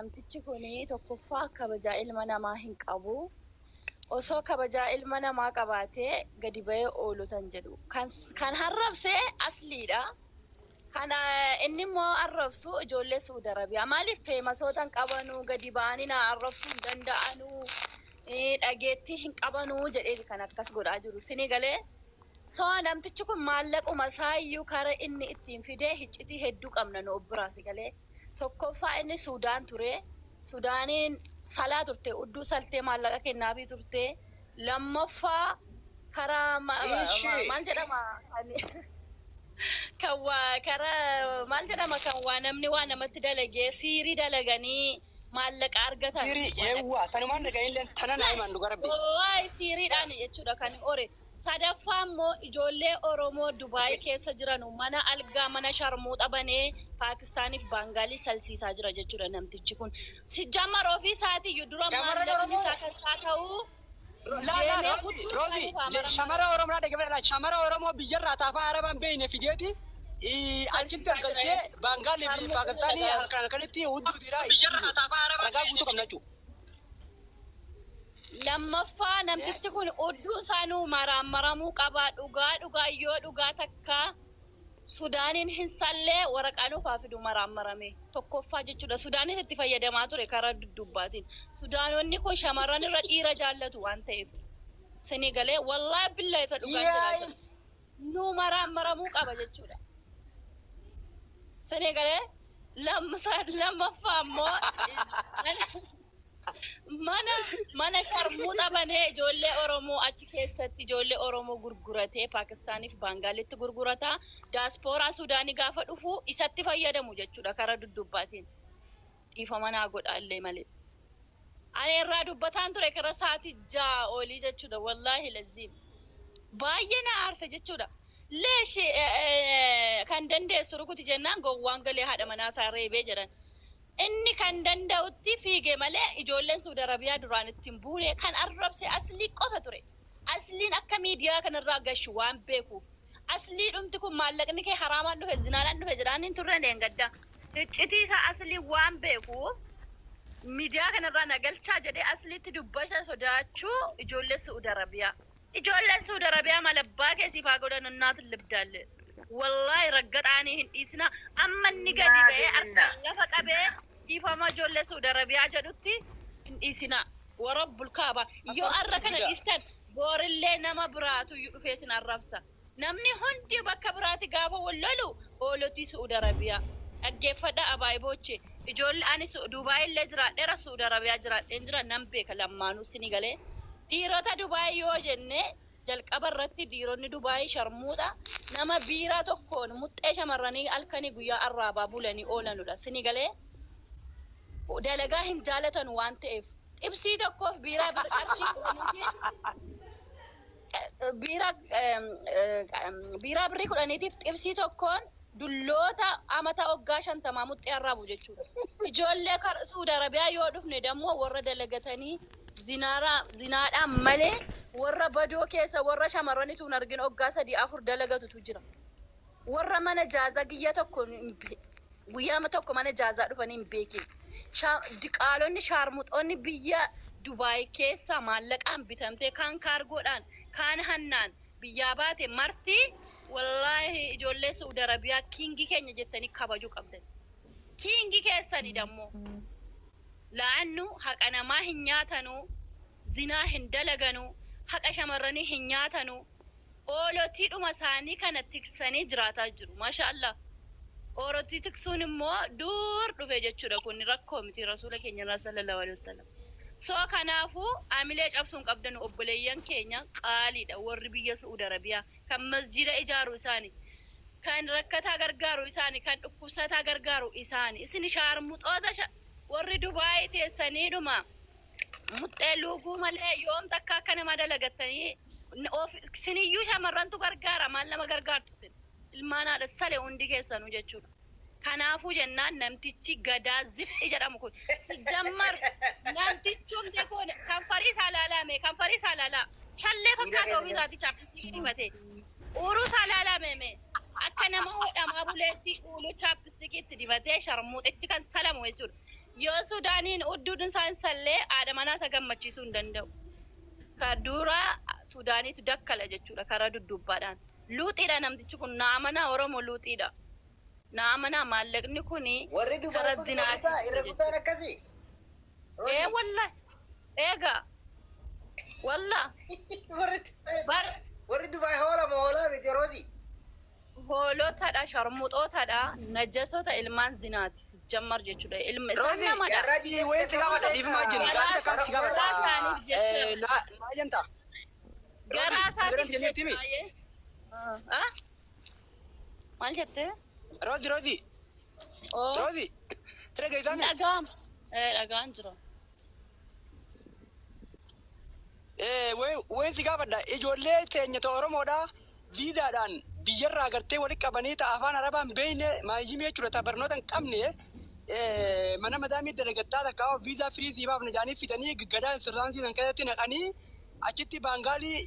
Namtichi kun tokkoffaa kabajaa ilma namaa hin qabu. Osoo kabajaa ilma namaa qabaatee gadi ba'ee oolotan jedhu. Kan arrabse Asliidha. Kan inni immoo arrabsu ijoollee Suudi Arabiyaa. Maaliif famousoota hin qabanuu, gadi ba'anii na arrabsuu hin danda'anuu, dhageettii hin qabanuu jedhee kan akkas godhaa jiru. Sini galee? So namtichi kun maallaquma isaayyuu kara inni ittiin fidee hiccitii hedduu qabna nu obbiraa, si galee? Tokkoffaa, inni Suudaan ture. Sudaaniin salaa turte, udduu saltee maallaqa kennaafii turte. Lammaffaa, karaa maal jedhama, kan waa karaa maal jedhama, kan waa namni waa namatti dalagee siirii dalaganii maallaqa argatan. Siirii eewwa, tanumaan dhaga'illee tana naa himan, dhuga Rabbi. Wallahi, siiriidhaan jechuudha kan ore. Sadaffaa immoo, ijoollee Oromoo Dubaay keessa jiran mana algaa, mana sharmuuxa banee Paakistaaniif Baangaalii salsiisaa jira jechuudha namtichi kun. Sijjammar ofii isaatiiyyuu dura Shamarran maallaqni Oromoo isaa kan isaa ta'uu laa laa deemee Roozii hudduu isaa Roozii dhufaa mara. Shamara Oromoo dhaggeeffadha. Shamara Oromoo biyyarraa taafaa Arabaan beeyne fideeti achitti salsiisaa jira galchee jechuudha. Baangaalii fi Sharmuuxa Paakistaanii dalagaa. Halkan halkanitti hudduutiidha biyyarraa taafaa Arabaan ragaa guutuu qabna jechuudha. Lammaffaa, namtichi kun hudduu isaa nuu maraammaramuu qaba. Dhugaa dhugaa, yoo dhugaa takka Sudaaniin hin sallee, waraqaa nuuf haa fidu maraammarame. Tokkoffaa jechuudha. Sudaanis itti fayyadamaa ture karaa duddubbaatiin. Sudaanonni kun shamarran irra dhiira jaallatu waan ta'eef. Sini galee? Wallaahi billaa, isa dhugaan jedhaa jira. Nuu maraammaramuu qaba jechuudha. Sini galee? Lammaffaa immoo, mana sharmuuxa banee ijoollee Oromoo achi keessatti ijoollee Oromoo gurguratee Paakistaaniif Baangaalitti gurgurata. Daaspooraa Sudaanii gaafa dhufu isatti fayyadamu jechuudha karaa duddubbaatiin. Dhiifama naa godha illee malee. Ani irraa dubbataan ture kara sa'aatii 6 olii jechuudha. Wallaahi lazziim. Baay'ee na aarse jechuudha. Leesh kan dandeessu rukuti jennaan gowwaan galee haadha manaa isaa reebee jedhan. Inni kan danda'utti fiige malee ijoolleen Suudi Arabiyaa duraan ittiin buune kan arrabse Aslii qofa ture. Asliin akka miidiyaa kanarraa gashu waan beekuuf. Aslii dhumti kun maallaqni kee haraamaan dhufe, zinaadhaan dhufe jedhaan hin turre leengadda. Iccitii isaa Aslii waan beekuuf miidiyaa kanarraa na galchaa jedhee Asliitti dubbata sodaachuu ijoollee Suudi Arabiyaa. Ijoolleen Suudi Arabiyaa malabbaa keessiif haa godhan, annaatin libdaalle. Wallaahi, raggaxaanii hin dhiisina. Amma inni gadi ba'ee harkaan lafa qabee dhiifama ijoollee Suudi Arabiyaa jedhutti hin dhiisina. Warabbul kaaba. Yoo arra kana dhiistan, boorillee nama biraatu iyyuu dhufee isin arrabsa. Namni hundi bakka biraati gaafa wal lolu oolotii Suudi Arabiyaa. Dhaggeeffadha, abaayii booche. Ijoollee ani Dubaay illee jiraadheera, Suudi Arabiyaa jiraadheen jira, nan beeka lammaanuu, sini galee. Dhiirota Dubaay yoo jenne, jalqaba irratti dhiironni Dubaay sharmuudha. Nama biiraa tokkoon muxxee shamarranii halkanii guyyaa arraabaa bulanii oolanudha. Sini galee? Dalagaa hin jaalatan waan ta'eef. Xibsii tokkoof biiraa qarshii 10tiin, biiraa birrii 10tiif xibsii tokkoon dulloota amata waggaa 50 muxxee arraabu jechuudha. Ijoollee Suudi Arabiyaa yoo dhufne dammoo, warra dalagatanii zinaadhaan malee warra badoo keessa warra shamarranitu hin argin waggaa sadii afur dalagatutu jira. Warra mana jaazaa guyyaa tokko guyyaa tokko mana jaazaa dhufanii hin beekin. Diqaalonni shaarmuxoonni biyya Dubaay keessa maallaqaan bitamtee, kaan kaargoodhaan, kaan hannaan biyyaa baate marti, wallaahi, ijoollee Suudi Arabiyaa kingii keenya jettanii kabajuu qabdan. Kingii keessani dammoo. La'annu haqa namaa hin nyaatanuu, zinaa hin dalaganuu, haqa shamarranii hin nyaatanuu. Oolotiidhuma isaanii kana tiksanii jiraataa jiru. Maasha Allah. Oolotii tiksuun immoo dur dhufe jechuudha, kun rakkoo miti, Rasuula keenya irraa sallallahu alaihi wasallam. So kanaafuu amilee cabsuun qabdan, obboleeyyan keenya qaaliidha warri biyya Su'uud Arabiyaa. Kan masjiida ijaaru isaani. Kan rakkataa gargaaru isaani. Kan dhukkubsataa gargaaru isaani. Isin shaarmuxoota warri Dubaayii teessaniidhuma muxxee luuguu malee yoom takka akka nama dalagattanii of siniyyuu shamarrantu gargaara, maal nama gargaartu sin ilmaan haadha sale hundi keessanuu jechuudha. Kanaafuu jennaan, namtichi gadaa zifxi jedhamu kun sijammar namtichumti kun kanfarii isaa laalame, kanfarii isaa laalaa, shallee fakkaata ofii isaati chapstickii dibatee, uuruu isaa laalame mee, akka nama hodhamaa buleetti uuluu chapstickii itti dibatee, sharmuuxichi kan salamu jechuudha. Yoo Sudaaniin udduun isaan sallee haadha manaa isa gammachiisuu hin danda'u. Ka dura Sudaaniitu dakkala jechuudha karaa dudduubbaadhaan. Luuxiidha namtichi kun, na amanaa Oromoo, luuxiidha. Na amanaa, maallaqni kuni Warri Dubaay karaa kun irra zinaatiin guddaa irra jechuudha. guddaan akkasii. Ee. Roozii. Wallahi. Eegaa. Wallah. Warri Bar warri Dubaay hoola moo hoolaa miti, Roozii? Hoolotadha, sharmuxootadha, najasota, ilmaan zinaati jammar jechuudha. Ilma isaan Roozii, namadha. garraa Wayii si gaafadha, dhiifama wajjin gaaffii takkaan si gaafadha. Garaa isaaniif jecha. Na jenta. Garaa Sagaleen isaatiif jennee jecha. Ah? Maal jettee? Rozi, Rozi. Oo. Rozi. Sira geessaami. Dhagaan. Dhagaan jira. Wayin si gaafadha, ijoollee teenya ta'e Oromoodha viizaadhaan biyyarraa gartee walitti qabanii ta'a afaan Arabaan beekne maayimii jechuudha, ta'a barnoota hin qabne, mana madaamii dalagattaa takka viizaa firii sii baafna jedhanii fidanii gadaa insuraansii san keessatti naqanii achitti baangaalii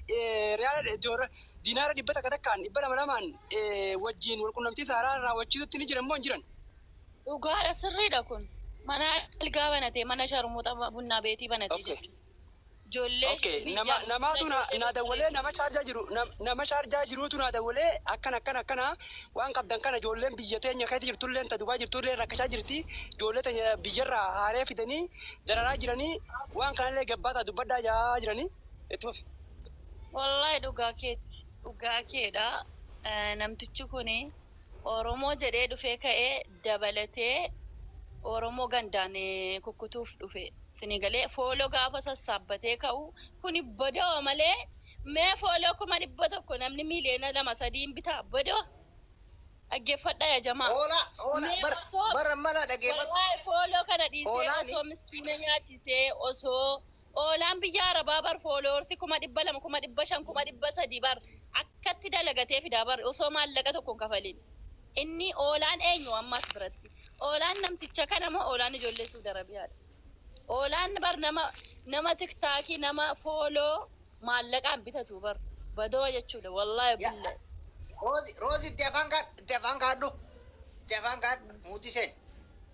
riyaala diinaara 100 takkaan 200 lamaan wajjin walqunnamtii saaraa raawwachiisutti ni jiran moo hin jiran? Dhugaadha, sirriidha kun. Mana algaa banatee, mana sharmuuxa bunnaa beetii banatee jechuudha. Ijoollee Okay, nama namaatu na na dawwalee, nama chaarjaa jiru, nama chaarjaa jiruutu na dawwalee, akkana akkana akkana waan qabdan kana, ijoolleen biyya teenya keessa jirtullee ta Dubaay jirtullee rakkachaa jirti, ijoollee teenya biyyarraa haaree fidanii dararaa jiranii, waan kanallee gabbaataa dubbadhaa jaa jiranii, itti fufi. Wallahi dhugaa keeti. Dhugaa keedha. Namtichi kuni Oromoo jedhee dhufee ka'ee dabalatee Oromoo gandaan kukkutuuf dhufe. Sinigalee follow gaafa sassaabbatee ka'u kuni bodoo malee, mee follow 100,000 namni miiliyoona 2-3n bitaa bodoo. Dhaggeeffadhaa yaa jamaa. Hoolaa, hoolaa, Mee bara osoo bara mala dhaggeeffadhu. Wallahi follow kana dhiisee Hoolaani. osoo miskiina nyaachisee, osoo oolaan biyya arabaa bar followers 200,000, 500,000, 300,000 bar akkatti dalagatee fidaa bar osoo maallaqa tokko hin kafalin. Inni oolaan eenyu ammas biratti? Oolaan namticha kana moo oolaan ijoollee Suudi Arabiyaadha? Oolaan bar nama TikTokii nama follow maallaqaan bitatu bar badoo jechuudha wallahi billa. Roozi, Roozi, itti afaan kaadhu, itti afaan kaadhu. Itti afaan kaadhu, muutii seen.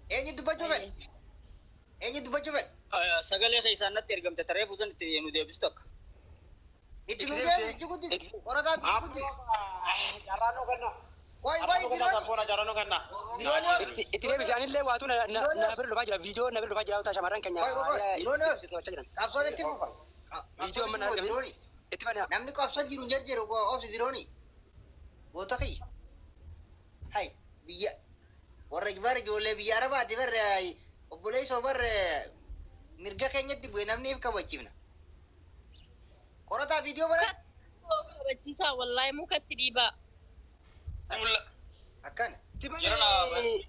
Eenyu dubbachuu fedhe? Eenyu dubbachuu fedhe? Sagalee keessaan natti ergamte taree fuutan itti nu deebistu akka. Itti nu deebisi, guddisi. Qorataan itti guddisi. Qoy, qoy, dirooni. Dirooni obsi. Itti deebisi, anillee waatu na na na bira dhufaa jira, viidiyoo na bira dhufaa jira, shamarran keenya. Qoy, qoy, qoy, dirooni obsi. Jiran. Qabsoon itti fufa. Viidiyoo amma na Qabsoon itti fufa, argame. dirooni. Itti bani. Namni qabsoo jiru hin jarjeru, obsi dirooni. Goota kiyya. Hai, biyya warra bar ijoollee biyya Arabaati bar obboleessoo bar mirga keenyatti bu'e namni if kabachiifna. Qorataa viidiyoo bara Kabachiisaa wallahi mukatti dhiibaa. Akkana. Itti bani. Yeroo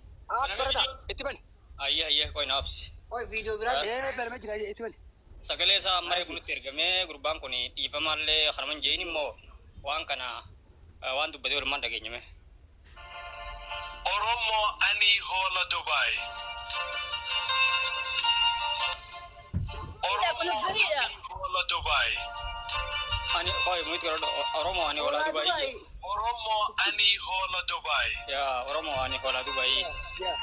Qorataa itti bani. Ayyee, ayyee, qoy na obsi. Oi, viidiyoo biraatti. Barame jira, itti bani. Sagalee isaa amma reefu nutti ergamee, gurbaan kun dhiifamaallee kanuman jeeyin immoo waan kana waan dubbatee walumaan dhageenyame. Oromo ani hola Dubai. Oromo Sirriidha. ani hola Dubai. Ani qoy muyit godhadhu, Oromoo ani hoolaa Hoolaa Dubaayii. Dubaay. Oromo ani hola Dubai. Yaa Oromoo ani hoolaa Dubaayii. Yeah.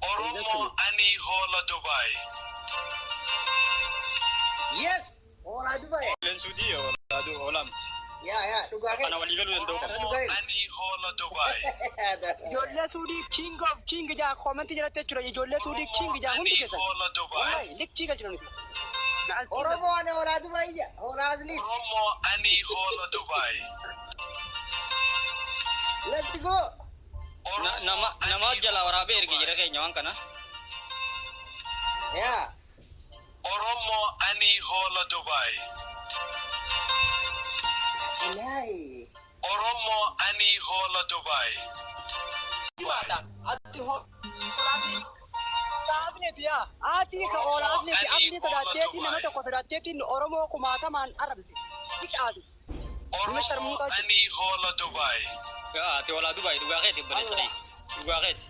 Oromo Exactly. ani hola Dubai. Yes, hoolaa Dubaay. Leensuutii hoolaa hoolaa miti. Yaa yaa, dhugaa kee. Kana walii galuu danda'u qaba. Oromo ani hola Dubai. Ijoollee Suudii king of king jaa commentii jalatti jechuudha. Ijoollee Suudii king jaa hundi Ani keessan. hola Dubai. Wallahi likkii galchina nuti. Na alchiisa. Oromoo ani hoolaa Dubaay ija. Hoolaa asliit. Oromo ani hola Dubai. Let's go. Nama nama jala waraabee erge jira keenya waan kana. Yaa. Oromo ani hola Dubai. Ilaahi. Oromo ani hola Dubai. Jiwaata. Ati hoolaafni. Afneeti yaa. Ati ka hoolaafneeti afni sodaatteeti, nama tokko sodaatteetiin Oromoo kumaatamaan arrabsite. Xiqqaati. Nama Oromo sharmuuxaa jiru. ani hola Dubai. Yaa ati hoolaa Dubaayii, dhugaa keeti, obboleessa kee. Dhugaa keeti.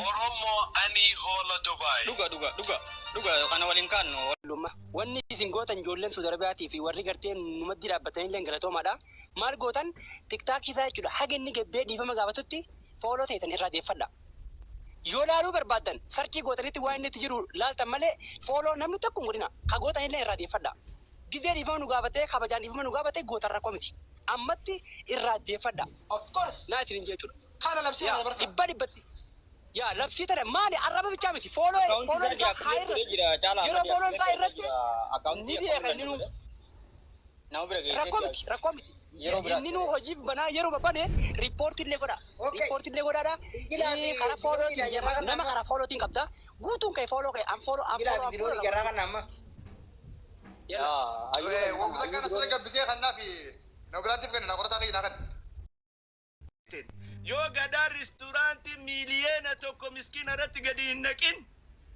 Oromo ani hola Dubai. Dhuga, dhuga, dhuga, dhuga, kana waliin kaannu. Lumma. Wanni isin gootan, ijoolleen Saudi Arabiyaatii fi warri gartee numatti dhaabbatanii illee galatoomaadha. Maal gootan, TikTokii isaa jechuudha. Haga inni gabbee dhiifama gaafatutti follow ta'etan irraa deeffadha. Yoo laaluu barbaaddan search gootanitti waan inni itti jiru laaltan malee follow namni tokko hin godhina. Ka gootan illee irraa deeffadha. Gizee dhiifama nu gaafatee, kabajaan dhiifama nu gaafatee, gootan rakkoo miti. Ammatti irraa deeffadha. Of course. Naa isin jechuudha. Kana labsii kana dabarsa. 100%. Yaa, labsii tana maali, arraba bichaa miti. Follow follow isaa haa irratti. Yeroo follow isaa irratti ni beeka inni nu. Nama bira geessee Rakkoo miti, rakkoo miti. Yeroo biraatti. Inni nu hojiif banaa yeroo bane report illee godha. Okay. Report illee godhaadha. Injilaa fi Karaa followtiin Bidiroonii deema. jarraa Nama kana karaa followtiin qabda. Guutuun ka'e follow ka'e an follow an Injilaa follow fi an Bidiroonii follow. jarraa kana amma. Wantoota kana asirra gabbisee kannaa fi nama biraatiif kenna, na qorataa kiyya naa kan. Yoo Gadaa restaurantii 1 miiliyoona miskiina irratti gadi hin naqin,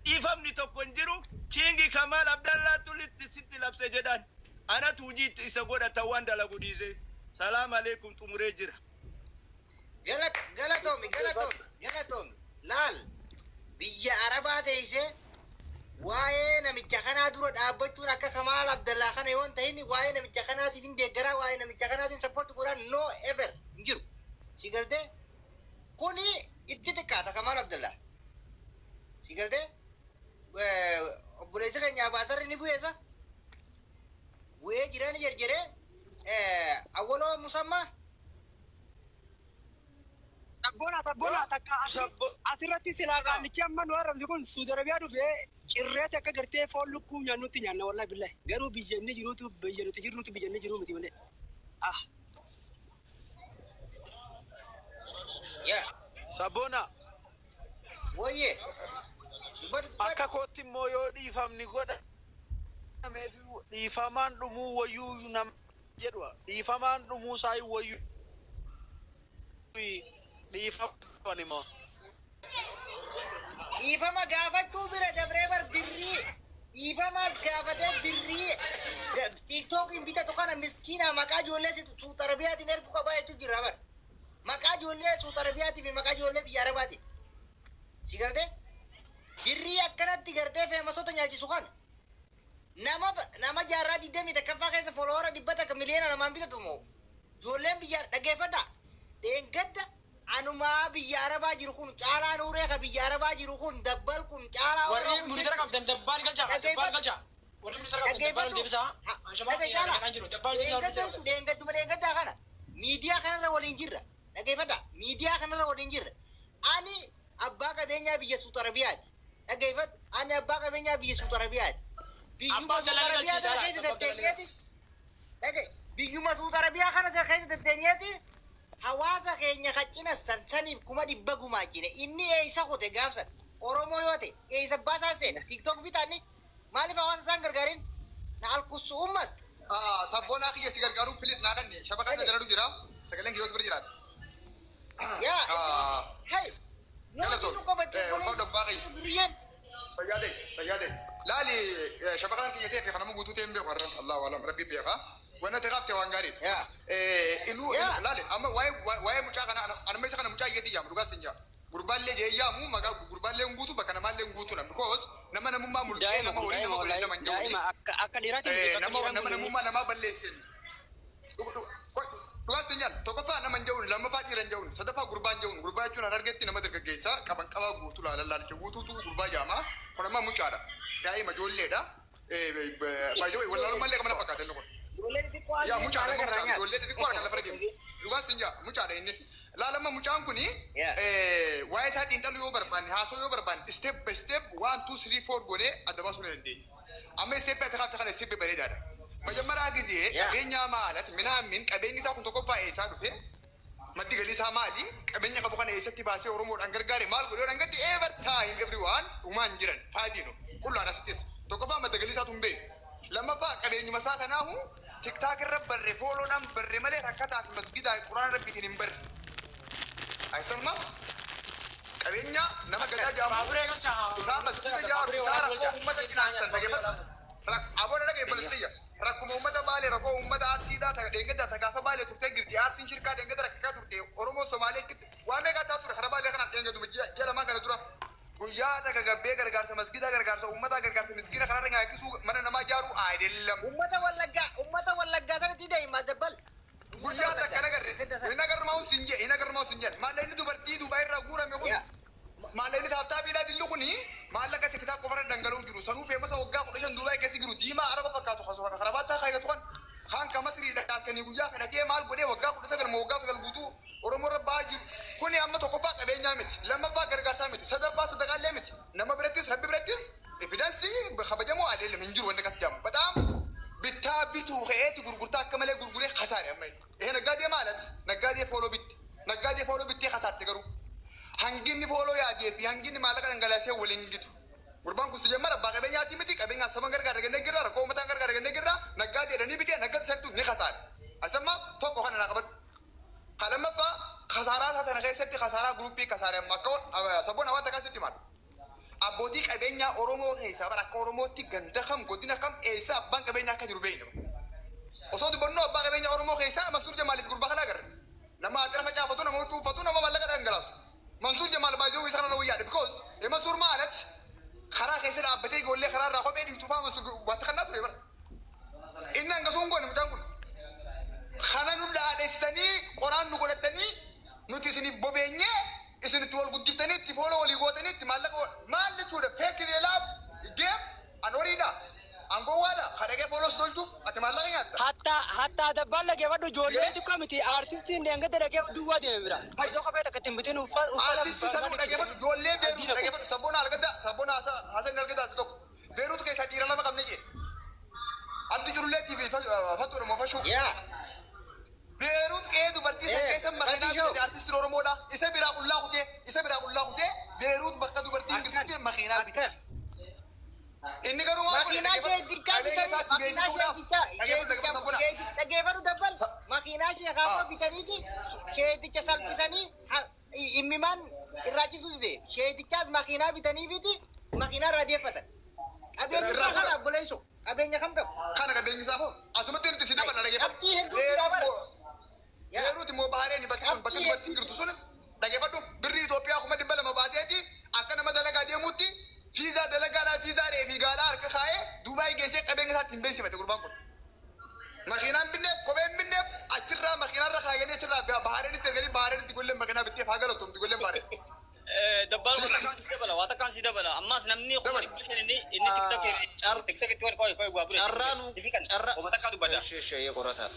dhiifamni tokko hin jiru. Kingi Kamaal Abdallaa tulitti sitti labse jedhan. Anatu hojii isa godhata waan dalagu dhiise. Salaam aleekum, xumuree jira. Galatoomi, galatoomi, galatoomi. Laal, biyya Arabaa teessee waa'ee namicha kanaa dura dhaabbachuun akka Kamaal Abdallaa kana yoo hin ta'in, waa'ee namicha kanaatiif hin deeggaraa, waa'ee namicha kanaatiin support godhaan, no ever hin jiru. Si galtee, kuni itti xiqqaata Kamaal Abdallaa. Si galtee, obboleessi keenya Abaasarri ni bu'eessa. Bu'ee jiraan jarjaree awwaloo musammaa. Tabboona, tabboona, takka asirratti silaa qaallichi amma nu arrabsi kun Suudi Arabiyaa dhufee cirreetti akka gartee foon lukkuu nyaannutti nyaanna, wallahi billahi. Garuu biyya inni jiruutu, biyya nuti jirruutu, biyya inni jiruu miti malee. Ah. Yaa. Sabona. Wayye. Dubbatu, dubbatu. Akka kootti immoo yoo dhiifamni godhameef dhiifamaan dhumuu wayyuu nama jedhu, dhiifamaan dhumuu isaa wayyuu dhiifaman immoo. Dhiifama gaafachuu bira dabree bar birrii dhiifamaas gaafatee birrii TikTokiin bitatu kana miskiina maqaa ijoollee Suudi Arabiyaatiin ergu qabaa jechuun jira bar. Maqaa ijoollee Suudi Arabiyaatii fi maqaa ijoollee biyya Arabaati. Si galtee? Birrii akkanatti gartee famousota nyaachisu kana. Nama jaarraa 21ffaa keessa followera 100 miliyoona 2n bitatu moo? Ijoolleen biyya, dhaggeeffadha. Dheengadda anumaa biyya Arabaa jiru kun, caalaa nuuree ka biyya Arabaa jiru kun, dabbal kun caalaa Warri Oromoo kun monitor qabdan dabbaan galchaa. Dabbaan galchaa. Warri monitor qabdan dabbaan deebisaa. Anshabaa kan jiru dabbaan Dheengadda, dheengadduma, dheengaddaa kana miidiyaa kanarra waliin jirra. Dhaggeeffadha, miidiyaa kanarra waliin jirra. Ani abbaa qabeenyaa biyya Suudi Arabiyaati. Dhaggeeffadhu, ani abbaa qabeenyaa biyya Suudi Arabiyaati. Biyyuma Abbaa Suudi Abdallaa Arabiyaa galchii kana keessa caalaa. tetteenyeeti. Dhage, biyyuma Suudi Arabiyaa kana keessa tetteenyeeti. Hawaasa keenya kaccina sansaniif 100,000 gumaachine. Inni eessa kute gaafsan? Oromoo yoo ta'e eessa baasaa seena? TikTok bitaanni maaliif hawaasa isaan gargaarin? Na alkussu ummas. Sabboonaa kiyya si gargaaruu please naa kanne, shabakaa sana jaladu jira, sagaleen kiyyoos bira jiraata. Yaa. Hey. Galatoon. Nuti nu qabatte. Ulfaaf dabbaa kiyya. Duriyyeen. Fayyaa ta'e, fayyaa ta'e. Laali, shabakaan kiyya ta'e fi kanama guutuu ta'e hin beeku har'a. Allahu alam, rabbi beeka. Wanna ta'e qaabte waan gaariidha. Yaa. Inuu Yaa. laali, amma waa'ee mucaa kana anamma isa kana mucaa iyyatii yaamu, dhugaa sin jaa. Gurbaallee jee yaamu, maqaa gurbaallee hin guutu, bakka namaallee hin guutu na, because nama namummaa mulqee Daa'ima nama kun horii daa'ima nama godhe wallahi nama hin jawwine. daa'ima akka dhiiraatti Nama nama namummaa namaa balleessin. Dhugaa sin jaal, tokkoffaa nama hin jawun, lammaffaa dhiira hin jawun, sadaffaa gurbaa hin jawun. Gurbaa jechuun harargeetti nama dargaggeessa qaban qabaa guutuu laala laalicha guutuutu gurbaa jaama. Kun amma mucaadha. Daa'ima, ijoolleedha. Baay'ee wallaalummallee qabana fakkaata inni kun. Ijoollee xixiqqoo Yaa, mucaadha, haala mucaadha, garraa nyaata. ijoollee xixiqqoo harkaan lafa deemu. Dhugaa sin jaa, mucaadha inni. Laalama, mucaan kuni Yeah. waa'ee isaa xiinxaluu yoo barbaanne, haasa'uu yoo barbaanne, step by step, one, two, three, four goonee adda baasuu ni dandeenya. Amma step ati kaafte kana step bareedaadha. መጀመሪያ ጊዜ qabeenya ማለት ምናምን qabeenyi isaa kun tokkoffaa eessaa dhufe? Maddi galii isaa maali? Qabeenya qabu kana eessatti baasee Oromoodhaan gargaare? Maal godhee dhangatti? Ever time everyone dhumaan jiran faadiinu qullaan asittis tokkoffaa madda galii isaatu hin beeku. Lammaffaa, qabeenyuma isaa kanaahu TikTok irra barre, followdhaan barre malee rakkataa fi masgidaa quraana rabbiitiin hin barre. Ayistamma qabeenya nama gadaa jaamu isaa masgida jaaru, isaa rakkoo uummata cinaaksan dhageeffadhu. Aboona, dhageeffadhu siyya. Rakkuma uummata Baalee, rakkoo uummata Arsiidhaa, ta dheengaddaa ta gaafa Baalee turtee girti. Arsiin shirkaa dheengada rakkakaa turte. Oromoo Somaalee waa meeqaa taa ture kara Baalee kanaaf dheengaduma ji'a 2n kana dura. Guyyaa takka gabbee gargaarsa masgidaa, gargaarsa uummataa, gargaarsa miskiina karaarra nyaachisuu, mana namaa ijaaruu ayidillam. Ummata Wallaggaa, ummata Wallaggaa sanatti deema dabbal. Guyyaa takka nagarre, hin agarmaa'u sin jee, hin agarmaa'u sin jee. Maal inni dubartii Dubaay irraa guurame kun Maallaqni taaptaapiidhaa dillu kuni maallaqa TikTok qofarra dhangala'uu jiru. Sanuu famous waggaa 15 Dubaay keessa jiru diimaa Araba fakkaatu karabaattaa kaayatu kan kaan ka Masriidha halkanii guyyaa kadhatee maal godhee waggaa 19 moo waggaa 9 guutuu Oromoo irra ba'aa jiru. Kuni amma tokkoffaa qabeenyaa miti, lammaffaa gargaarsaa miti, sadaffaa sadaqaallee miti. Nama birattis, Rabbi birattis evidence kabajamoo adeelem hin jiru wanni akkas jedhamu. Bataam bittaa bituu ka'eeti gurgurtaa akka malee gurguree kasaare amma inni. Ehe naggaadee maalat naggaadee follow bitti naggaadee follow bittee kasaarte garuu hanginni follow yaadee fi hanginni maallaqa dhangalaasee waliin gitu. Gurbaan kun si jammara abbaa qabeenyaati miti, qabeenyaa saban gargaara gannee girra, rakkoo uummataan gargaara gannee girra, naggaadeedha ni bitee naggaadee santu ni kasaare. Asamma tokko kana naa qabadhu. Ka lammaffaa kasaaraa isaa tana keessatti kasaaraa guruppii kasaare amma akka sabboon hawaasa akkasitti maal. Abbootii qabeenyaa Oromoo keessaa bara akka Oromootti ganda kam, godina kam, eessa abbaan qabeenyaa akka jiru beekna. Osoo dubbannu abbaa qabeenyaa Oromoo keessaa Mansuur Jamaaliif gurbaa kana agarre. Nama axira facaafatu, nama huccuu uffatu, nama maallaqa dhangalaasu. Mansuur Jamaal baay'ee isa kana wayyaadha because Mansuur maalat karaa keessa dhaabbatee ijoollee karaa irraa kophee dhiibtu fa'aa Mansuur wanta kannaa ture bara. Inni hanga sun goone mucaan kun. Kana nu dhaadheessitanii qoraan nu godhatanii nuti isiniif bobeenyee isinitti wal guddiftanii itti follow walii gootanii itti maallaqa maal jechuudha? Fake reelaa deem an horiidha an gowwaadha kadhaqee follow si tolchuuf ati maallaqa nyaatta. Hatta dabbaan dhaggeeffadhu, ijoollee xiqqoo miti, artistiin deengate dhagee duwwaa deeme bira. Osoo kophee takka ittiin bitin uffata. Artistii sanuu dhaggeeffadhu, ijoollee Beeruut dhaggeeffadhu, sabboona algaddaa sabboona Hasan algaddaa as tokko Beeruut keessaa dhiira lama qabne jee. Abdi Cululleetii fi Fattuudha moo Fashuu. Beeruut qe'ee dubartii san keessa makiinaa bitate artistiin Oromoodha. Isa biraa qullaa kutee, isa biraa qullaa kutee Beeruut bakka dubartiin jirtutti makiinaa bitate. Inni garuu maal godhe? Makiinaa sheeddichaa Qabeenya bitanii isaatti makiinaa beeksisuudhaaf sheeddichaa dhaggeeffadhu, dhaggeeffadhu sabboona. Dhaggeeffadhu dabbal, makiinaa sheekaafoo bitaniiti sheeddicha salphisanii immimaan irraa cisuu dide, sheeddichaas makiinaa bitaniifiti makiinaa irraa deeffatan. Qabeenyi isaa kana, obboleessu, qabeenya kam qabu? Kana qabeenyi isaa asumatti nuti si dabala, dhaggeeffadhu. Qabxii hedduu jira bara. Beeruut immoo Bahareen bakki sun bakka dubartiin jirtu sun, dhaggeeffadhu, birrii Itoophiyaa 200,000 baaseeti akka nama dalagaa deemuutti fiizaa dalagaadhaa fiizaa reefi gaalaa harka kaa'ee Dubaay geessee qabeenya isaatti hin beeksifate gurbaan kun. Makiinaan binneef, kopheen binneef, achirraa makiinaarra kaayanii achirraa Bahareenitti erganii Bahareenitti golleen makiinaa bitteef haa galatu golleen Bahareen. Dabbal, waa takkaan si dabala. Ammas namni 500,000 inni TikTokitti wal qoy qoy waa bure. Carraa nu carraa. Kuma takkaa dubbata. Ishee qorata.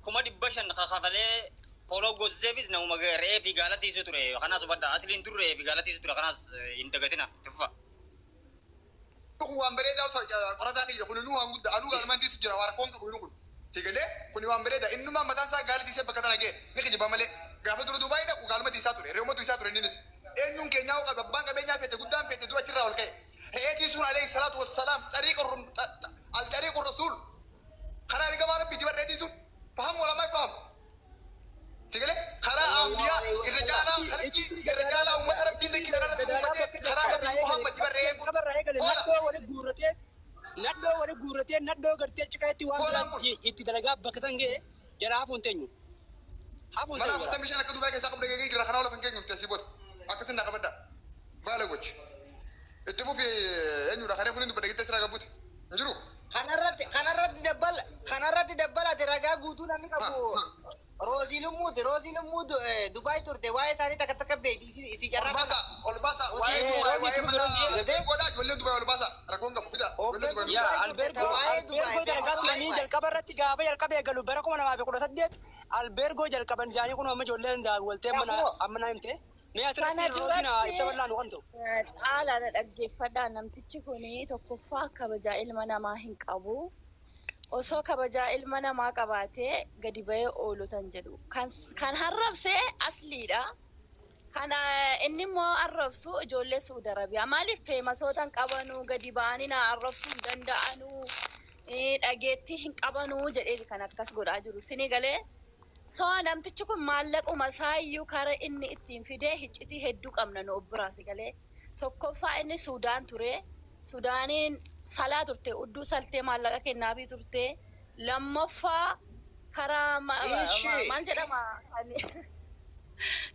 500,000 kakafalee follow goosiseefis namuma re'ee fi gaala tiisuu ture. Kanaas hubadha. Asliin dur re'ee fi gaala tiisuu ture. Kanaas hin dagatina. Tuffa. Kun waan bareedaa qorataa kiyya, kun inni waan guddaa anuu gaalmaan tiisu jira, waan rakkoon qabu inni kun. Si galee kuni waan bareedaa, innummaa mataan isaa gaala tiisee bakka tana ga'e ni kijiba malee gaafa dura Dubaayii dhaqu gaalma tiisaa ture, re'uma tiisaa ture inninis. Eenyuun keenyaa hoo qaba abbaan qabeenyaa feete guddaan feete dura achirraa ol ka'e. Re'ee tiisuun alayhi salaatu wassalaam xariiqa al xariiqu rasuul karaa ergamaa Rabbiiti bar re'ee tiisuun fahamu walamaa fahamu. Si galee karaa ambiyaa irra caalaa kalaqii irra caalaa uummata Rabbiin dinqii irratti uummatee karaa Nabii Muhammad bar re'een kun. Qabarraa eegale nadhoo wali guurratee, nadhoo wali guurratee, nadhoo gartee achi waan biraatti itti dalagaa bakka san ga'e jara hafuun teenyu. Hafuun Mana teenyu. 45 akka Dubaay keessaa qabda gagee jira, kanaa lafa hin geenyu asii booda. Akkasin naa qabadda. Baala gochi. Itti fufi, eenyudha kanee kun dubbadha gittee siraa gabbuuti. Hin jiru. Kanarratti dabbal, kanarratti dabbalate ragaa guutuu namni qabu Roozii Lummuuti. Roozii Lummuu Dubaay turte, waa'ee isaanii takka takka beekti isi Ol carraa. baasa, ol baasa, waa'ee Dubaay, waa'ee mana godhaa, ijoollee Dubaay ol baasa, rakkoon qabu fida. Ijoollee Dubaay. Yaa albeergoo dalagaa turanii jalqaba irratti gaafa jalqaba eegalu bara 2018 albeergoo jalqaban jaanii kun amma ijoolleen daawwaltee amma naa himte. Mee asirratti Rooziin ibsa bal'aa nu kan ta'u. Haala na dhaggeeffadhaa, namtichi kun tokkoffaa kabajaa ilma namaa hin qabu. Osoo kabajaa ilma namaa qabaatee gadi bahee oolutan jedhu. Kan harrabsee asliidha. Kana inni immoo arrabsu ijoollee Suudi Arabiyaa. Maaliif famousoota hin qabanuu, gadi ba'anii na arrabsuu hin danda'anuu, dhageettii hin qabanuu jedhee kan akkas godhaa jiru. Sini galee. So namtichi kun maallaquma isaayyuu kara inni ittiin fidee hiccitii hedduu qabna nu obbiraa si galee. Tokkoffaa inni Suudaan ture. Suudaaniin salaa turte, udduu saltee maallaqa kennaafii turte. Lammaffaa karaa maal jedhama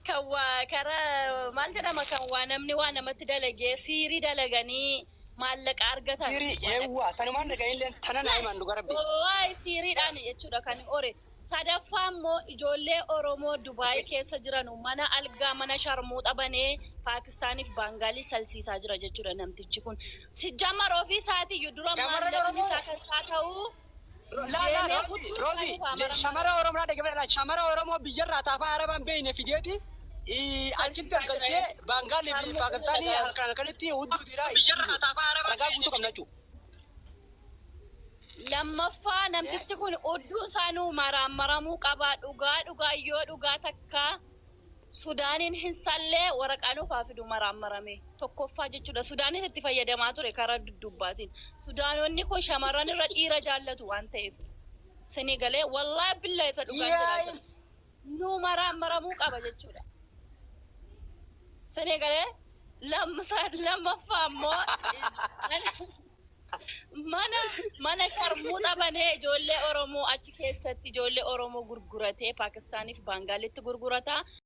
kan waa karaa maal jedhama kan waa namni waa namatti dalagee siirii dalaganii maallaqa argatan. Siirii yeewwaa tanumaan dhaga'inillee tana naa himan dhuga Rabbi. Waa'ee siiriidhaan jechuudha kan ore. Sadaffaa immoo ijoollee Oromoo Dubaay keessa jiran mana algaa mana sharmuuxa banee Paakistaaniif Baangaalii salsiisaa jira jechuudha namtichi kun. Sijjamar ofii isaatiiyyuu dura Shamarran maallaqni Oromoo. isaa kan isaa ta'uu Laa laa deemee Rozi hudduu Rozi isaanii waa shamara Oromoo laa dhaggeeffadhaa shamara Oromoo biyyarraa taafaa Arabaan beeyne fideeti achitti galchee Baangaalii fi Paakistaanii halkan halkanitti hudduutiidha. Biyyarraa taafaa Arabaan ragaa guutuu qabna jechuudha. Lammaffaa namtichi kun hudduu isaanuu maraammaramuu qaba. Dhugaa dhugaa yoo dhugaa takka Sudaaniin hin sallee waraqaa nuuf haa fidu maraammarame. Tokkoffaa jechuudha. Sudaanis itti fayyadamaa ture karaa duddubbaatiin. Sudaanonni kun shamarran irra dhiira jaallatu waan ta'eef. Sini galee wallaahi billaa isa dhugaa Yaa'i. jiraata. Nuu maraammaramuu qaba jechuudha. Sini galee lammaffaa immoo mana sharmuuxa banee ijoollee Oromoo achi keessatti ijoollee Oromoo gurguratee Paakistaaniif Baangaalitti gurgurata.